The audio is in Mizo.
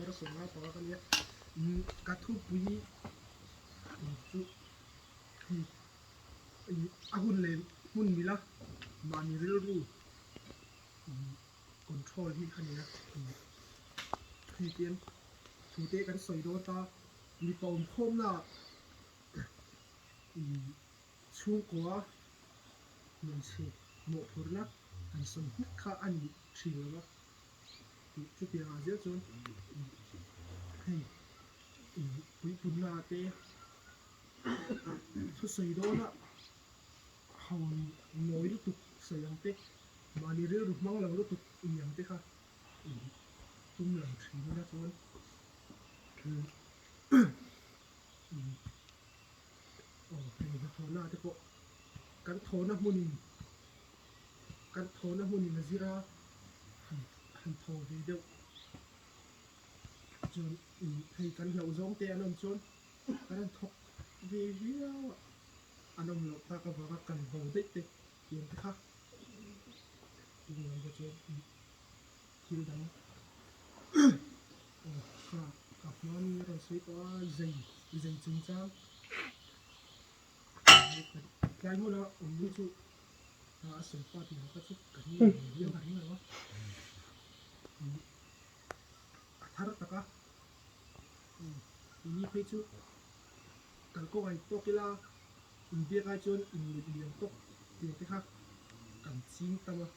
November 15 ka nia. Ka thupui chu hei a hun leh hmun mila mahni rilru control hi a ni a. Hei tiang thu te kan sawi dawn ta mipa awmkhawmna ah chhungkua hmeichhe mawhphurhna han sawi hmak kha a ni thin lo va tih chutiang ah zel chuan hei puipunna te thusawi dawna ho nawi lutuk sawi ang te mahni rilru hmang lo lutuk ni ang te kha tum lo thin ila chuan Aw hei hnathawhna te pawh kan thawhna hmunin kan thawhna hmunin a zir a han han thaw ve deuh chuan hei kan hlauh zawng te an awm chuan kan han thawk ve viau a an awm loh tak avanga kal bo daih te tiang te kha tunlai te chuan thil dang aw kha ka hmani a rawn sawi tawh a zei zei chungchang tlai hmuna awm ni chu a sawi pa tih kha chu ka ring ve viau a ring lo a a thar tak a ini phei chu kalkawng a intawk ila inbiak ai chuan inmelh lian tawk tih te kha kan ching tam a.